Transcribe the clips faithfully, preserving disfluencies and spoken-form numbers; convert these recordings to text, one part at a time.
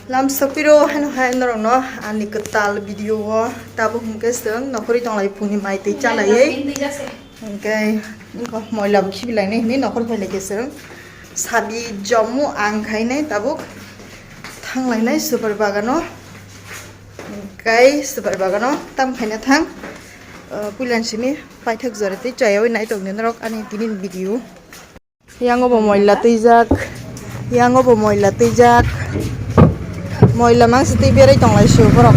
Lam sokpiro hano hai norokno ani kwtal video o tabuk hwnkhe chwng nokhorwi tonglai phungni mai twi chalaiwi. Hwnkhe wngkha moila bo khibilainai hwnwi nokhor phailaikhe chwng sabi jomu ang khainai tabuk thanglainai super bagano. Hwnkhe super bagano tam khaina thang, ah, puilan simi paithak jora tei chayawi nai tongdi norok ani tini video. Yango bo moila twijak. Yango bo moila twijak. Moila mangsi twi berai tonglai sio borok.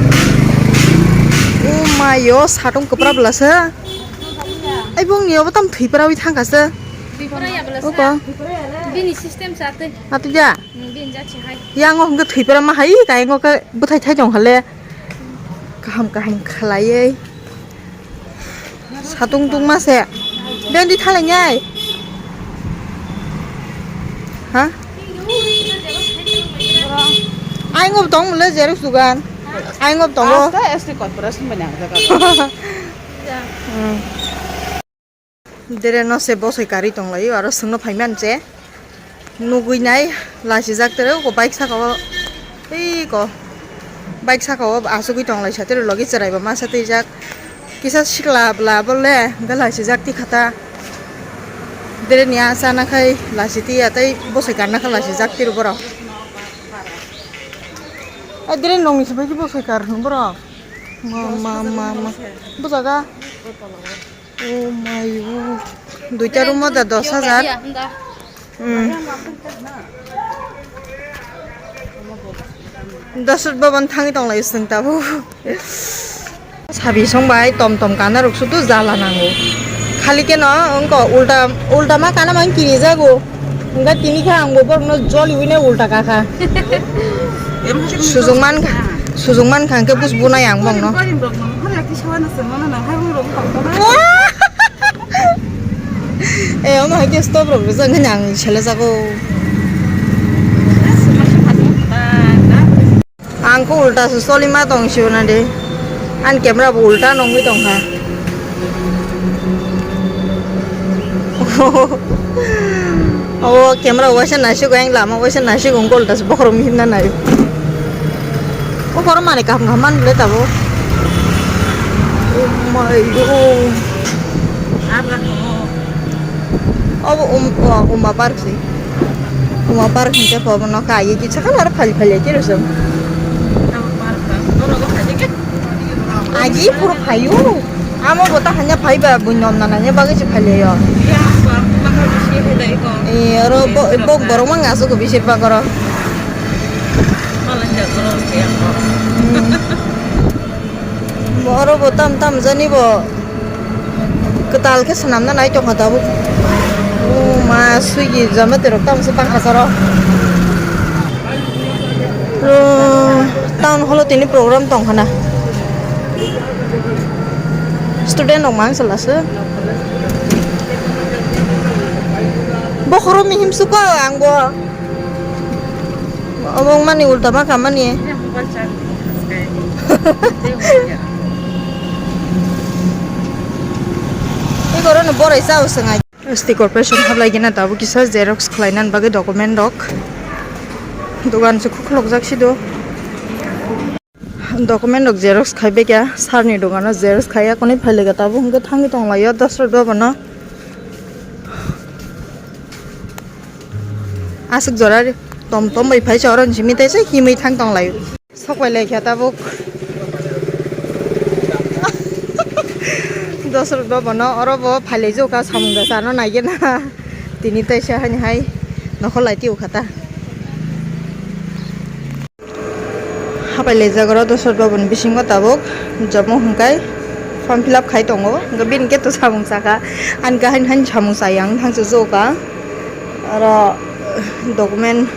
O mayo satung kwpra bwlasa. Ai bongni obo tam thwi prawi thangkha se. Oko. Bini system sa twi. Atwi ja. Hmm, bini ja chi hai. Yango hwnkhe thwi pra ma hai, kayang khe bwthai thai tongkha le. Kaham kaham khlaiwi. Satung tungma se. Bendi thalai nyai. Ha? Aingo tong mule xerox dugan. Aingo tongo. Asta S T corporation bani ang jaga. Hmm. Dere no se bosoi karwi tonglaio aro chwngno phaiman se. Nugui nai lasijak tere ko bike saka o, ei ko bike saka o asugui tonglai sa tere logi cherai bo masa twijak kisa sikla bla bole hwnkhe lasijak tikhata. Dere ni a chana khai lasi tiya tei bosoi karna khe lasijak tiro borok. A dere nongni se bai bosoi kar hwn borok. Ma ma ma ma. Bujaga. Oh my, oh. Duita room o da dos hajar. Hmm. Dasut Bhaban thangwi tong lai sing tabuk. Sabi song bai tom tom kana rok sudu jala nango. Khali keno wngko ulta, ulta ma kana man kini jago. Hingga tini kha ang bo borokno joli wine ulta kaka. Sujung man kha, sujung man kha hingke bus bunai ang bongno. Eh, omo hai ke stop rok rijak hini ang sele jago. Ang kho ulta se choli ma tong sio na de. Ani camera bo ulta nongwi tong kha. O camera waisa naisik ang lama waisa naisik ang ulta se bokhorok mihim na nai. O bokhorok mani kaham kaham man le tabo. Oh my God. Obo um, o, Uma Park se. Uma Park hingke po bono kaiye kisa khe aro phali phali khe rwsong. Agi puro phaio. Amo bo ta hanya phai ba bui nom na nanya bagwi se phali yo. Eh, oro bo, bo borok mang aso ko bisir ba goro. Hmm. Oro bo tam tam jani bo. Kwtal khe swnamna nai tongkha tabuk. O ma, Swiggy, Zomato rok tamo se tangkha saro. O, town hall o tini program tongkha na. Student rok mang sala se. Bokhoro mihim suko ang bo. Obo wngmani ulta ma khamani. Tei borokno borai cha o swngai. S T corporation hablai gana tabuk kisa xerox khlaina bagwi document rok. Dogan se khuklokjak sido. Document rok xerox khai bai kha, sir ni dogano xerox khai ya, konwi phai lai kha tabuk hwnkhe thangwi tong lai o Dasrat Bhavan o. Aswk jora ri tom tom bai phai se oro ni simi tei se himwi thang tong lai o. Sok pai lai kha tabuk. Dasrat Bhavan o oro bo phai lai jokha samung da chano nai gena. Tini tei se hani hai nokhor lai tio kha ta. Hapai laijak oro Dasrat Bhavan bisingo tabuk jomo hwnkhe form fill up khai tongo, hwnkhe bini khe to samung saka, ani kahini hani samung chaya wng thangsa jokha, oro document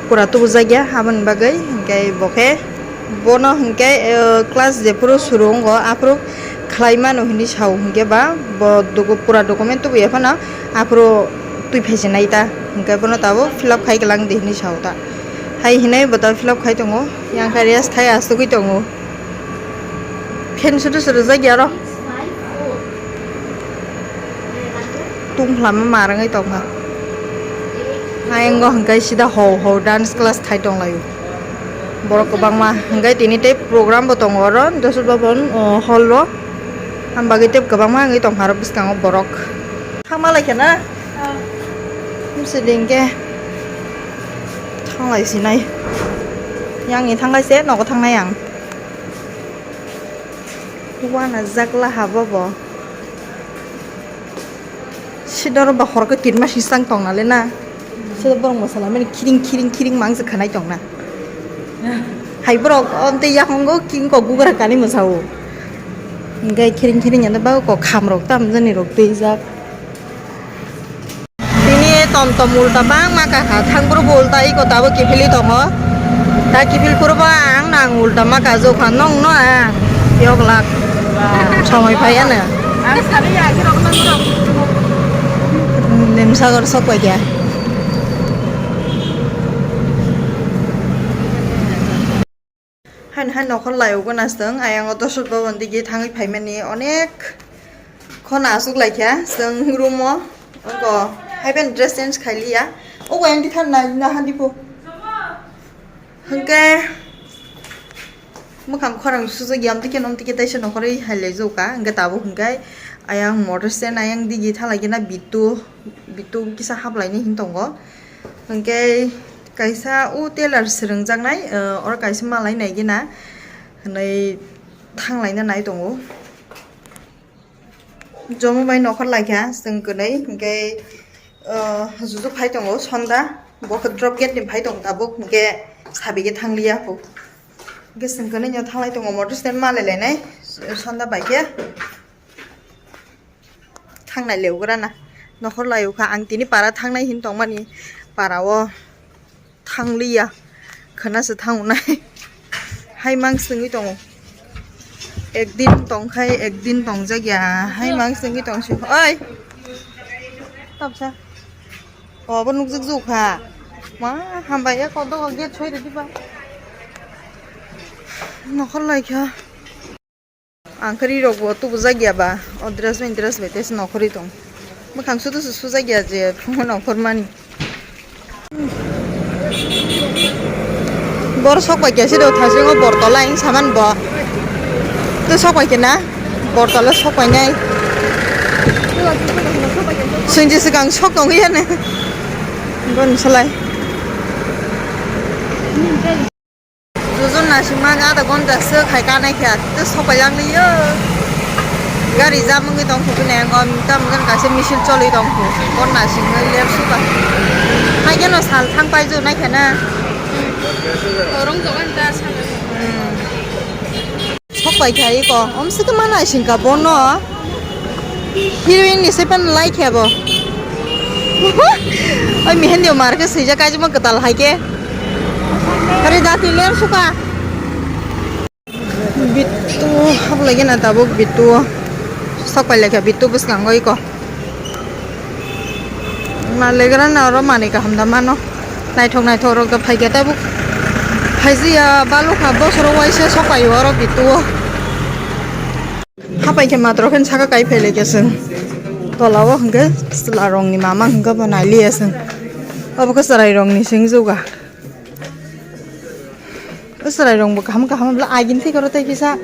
pura tubujakya aboni bagwi, hwnkhe bo khe bono hwnkhe, eh, class jephuru suru wngo aphuru khlai mano hinwi sao, hwnkhe ba bo docu-, pura document tubuya phano aphuru twi phaisinai ta, hwnkhe bono tabuk fill up khai kwlangdi hinwi sao ta. Hai hinwi bo ta fill up khai tongo, yang khe rest khai asugwi tongo. Fan sudu sudu jagya oro. Tungphla ma marwngwi tongkha. Ayang o hwnkhe sida hou hou dance class khai tonglaio. Borok kwbangma hwnkhe tini tei program bo tongo oro Josur Bhaban, o, hall o. Ang bagwi tei kwbangma wngwi tongkha aro bwskango borok. Thangma lai khe na? Bwswk ding khe thanglai sinai. Yang ni thanglai se nogo thangnai ang. Uanajakla ha bo bo. Sidoro ba hor khe kirma sisang tong nale na. Sida borok mosalamani khiring khiring khiring mang se khanai tong na. Hai borok onte yakongo king ko gugra kani mosao. Hingke khiring khiring yanda ba ko kham rok tam jani rok twijak. Tini tom tom ulta bangma kakha, thangphuru bo ulta iko tabuk kiphilwi tongo. Ta kiphil phuru bo ang nang ulta ma kajokha, nongno ang yok lak. Somoi phai ano. Ang sari ya, agi rok nang rok. Limsagor sok pai kya. Hain hain nokhor layogo na chwng, ayang o Dosot Bhaban digi thangwi phaimani onek khona aswk laikha chwng room o, oko haiphano dress change khailiya, oko ayang dithar nai na handi pho. Hwnkhe mwkhang khorang sujak ya, amtwi khe nomtwi khe taisa nokhorwi hai laijokha, hwnkhe tabuk hwnkhe ayang motor stand ayang digi thalai khe na Bittu, Bittu kisa haplaini hin tongo. Hwnkhe kaisa o tailor swrwngjaknai, eh, oro kaisa malai naigina hwnwi thanglaina nai tongo. Jomo bai nokhor laikha chwng kwnwi, hwnkhe, eh, juju phai tongo Sonda, bo khe drop gate ni phai tongo tabuk, hwnkhe sabikhe thangliya kho. Hwnkhe chwng kwnwi no thanglai tongo motor stand malai lainai Sonda bai khe. Thangnai leugra na nokhor layokha ang tini para thangnai hin tongmani para o thangliya khwna se thangnai hai mang swngwi tongo ekdin tongkhai ekdin tongjakya hai mang swngwi tongsi oi tabsa obo nukjak jukha ma hambai ya kodo gate soi rwdi ba nokhor laikha. Ang khe ri rok bo tubujak ya ba, o dress bai dress bai tei se nokhorwi tong. Mwkhang sudu se sujak ya je phungo nokhor mani. Bor sok pai khe se do thasingo bor tola ing saman bo. Tei sok pai khe na bor tola sok pai nai. Sungji swkang sok tong ya ne. Bon salai. Jojon naisingma adha ghonta swk hai kanai kha, tei sopai yang liyo. Gari jam wngwi tong kho bini, ang tamo khe kaisa misil cholwi tong kho, bon naisingwi ler suka. Hai kheno sal thang pai jo nai kha na. Sok pai kha iko, om se khe ma naising kha bono. Heroine ni se pan lai khe bo. Oi mihendio mar khe swijak kaijima kwtal hai khe. Ari dati ler suka. Bittu hablai gena tabuk bittu. Sok pai lai kha bittu bwskango iko. Ma legra na oro manwi kaham da mano. Naithok naithok rok da phaikhe tabuk. Phaijiya balukha bosoro waisa sok paio oro bittu o. Hapai khe matro khe saka kai phai lai khe chwng. Tola o hwnkhe chwla rok ni mama hwnkhe bo nai liya chwng. Obo khe chwrai rok ni seng juga. O chwrai rok bo kaham kaham bwle agin thik oro tei kisa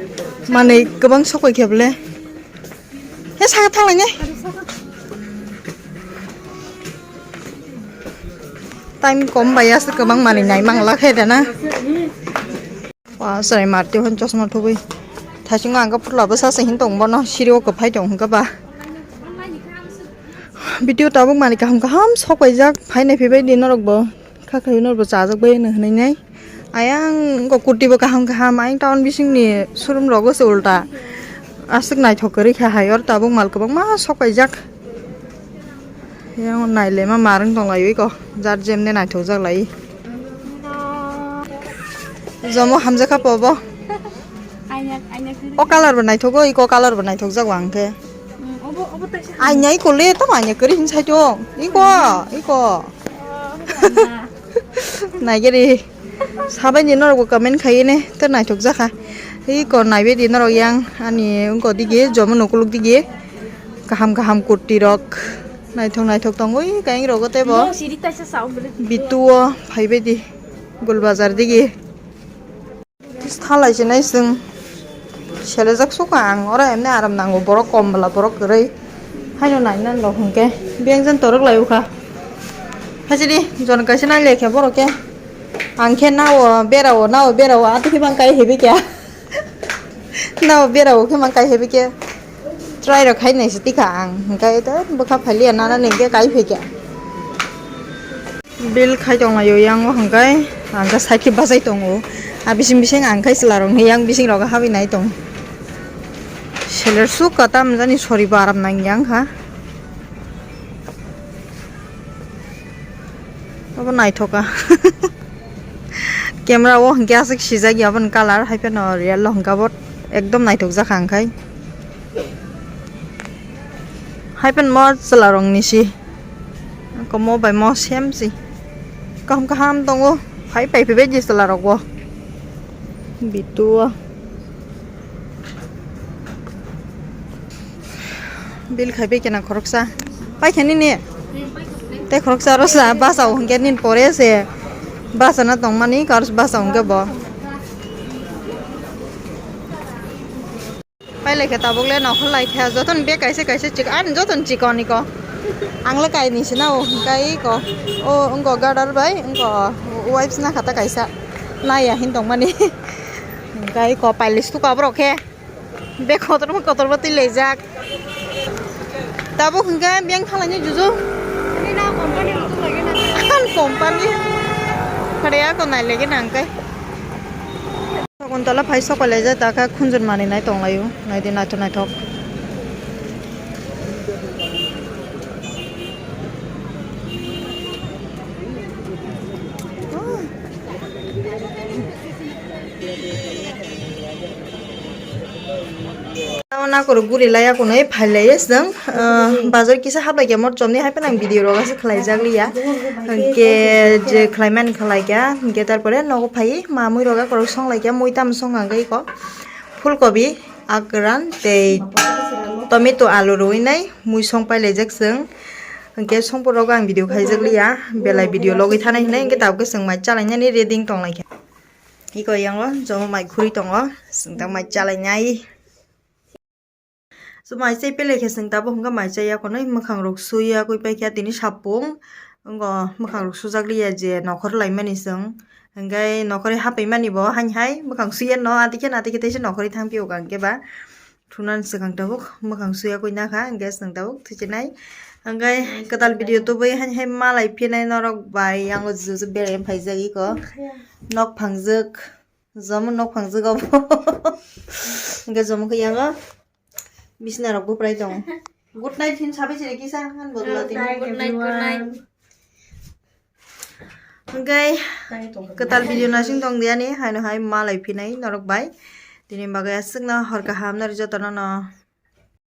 manwi kwbang sok pai khe bwle. He saka thang lai nai. Time kom bai aswk kwbang manwi nai mang la khe da na. Wa chwrai marti hwn chosma thubui. Thaisingo ang khe phutla bwsa se hin tong bono siri o kwphai tong hwnkhe ba. Video tabuk manwi kaham kaham sok paijak phai nai phai bai di norok bo. Kha khaui norok bo chajak bai hwnwi hwnwi nai. Ayang ko kurti bo kaham kaham ayang town bising ni showroom rogo se ulta. Aswk naithok kwrwi kha hai or tabuk mal kwbangma sok paijak. Yang naile ma marwng tong lai ko jar jem de naithok jak lai. Jomo hamjak kha pobo. Aina, aina kwrwi. O color bo naithok o iko color bo naithok jak wang khe. Mm, obo, obo taisa. Aina iko le tamo aina kwrwi hin sai to. Iko, iko. Oh, aina. Naigeri. Sabai ni norok bo comment khai ne, to naithok jakha. Iko naibe di norok yang ani ungko digi, jomo nukuluk digi. Kaham kaham kurti rok. Naithok naithok tongwi kaing rogo tebo. Mo siri taisa sao bele. Bitu o phaibe di. Gul bazar digi. Thalai sinai chwng selejak suka ang, oro emni aram nango, borok kom bwla, borok kwrwi. Haino nainani rok hwnkhe bengjan torok lai ukha. Hajiri jon kaisa nai lekhe borok khe. Ang khe nao berao, nao berao, ati khe mang kai hebi kya. Nao berao khe mang kai hebi kya. Try rok khai nai se tikha ang, hwnkhe to bwkha phaliya nana ni hwnkhe kai phai kya. Bill khai tonglaio yang o hwnkhe, ang khe side khe bachai tongo. A bising bising ang khai chwla rokni yang bising rogo habwi nai tong. Seler suk ka tam jani sori bo aram nang yang kha. Obo naithoka. Camera o hwnkhe aswk sijak ya aboni colour, hai phano real o hwnkhe abo ekdom naithok jak ang khai. Hai phano mo chwla rokni si. Komo bai mo same si. Kaham kaham tongo. Phai pai phai bai je chwla rok bo. Bitu o. Bill khai bai kena khoroksa. Pai khe nini? Tei khoroksa aro sa basa o hwnkhe nini pore se. Basa na tongmani kar basa o hwnkhe bo. Pailai khe tabuk le nokhor lai khe jotono bag kaisa kaisa chik-, ani jotono chikon iko. Ang le kaini se na o hwnkhe iko. O wngko gadar bai wngko wipes na kha ta kaisa. Naiya hin tongmani. Hwnkhe iko pailis tuka borok khe. Bag kotorma kotorma twi laijak. Tabuk hwnkhe beng thalaini juju. An company. Khare ako nai lege nang kai. Saguntola phai sokolai jai ta kha khunjun manwi nai tonglaio, naidi naithok naithok. Tamo nakorok guri laiya kunui phai laiya chwng, ah, bazar kisa hablai khe mot chomni hai phano ang video rok aswk khlai jak liya. Hwnkhe je khlai mani khlai kha, hwnkhe tarpore nogo phai mamui rok akorok song lai kha, mui tamo song kha hwnkhe iko phulkobi, akran tei tomato, alu rwui nai mui song pai lai jak chwng. Hwnkhe songpor rogo ang video khaijak liya, belai video logwi thanai hinui hwnkhe tabukhe chwng mai chalainani ready wng tong lai kha. Iko yango jomo mai khurui tongo, chwng tang mai chalainai. So mai chai pelai khe chwng tabuk hwnkhe mai chai yakhonwi mwkhang rok sui yakwi paikha tini sapung, wngkha mwkhang rok sujak liya je nokhor laimani chwng, hwnkhe nokhorwi hapaimani bo haini hai mwkhang suiya no atikhe natikhe teisa nokhorwi thangphio hwnkhe ba. Thunani swkang tabuk mwkhang suya koi nakha, hwnkhe chwng tabuk thuchinai. Hwnkhe kwtal video tubui haini hai malai phinai norok bai, yango juju juju berai phaijak iko. Nok phangjak, jomo nok phangjak obo. Hwnkhe jomo khe yango bisna rok buprai tongo. Good night hin sabai chiri kisa han bodol tini. Good night, good night. Hwnkhe kwtal video nasing tong diani, haino hai malai phinai norok bai. Tini bagwi aswkno hor kaham nari jotono no.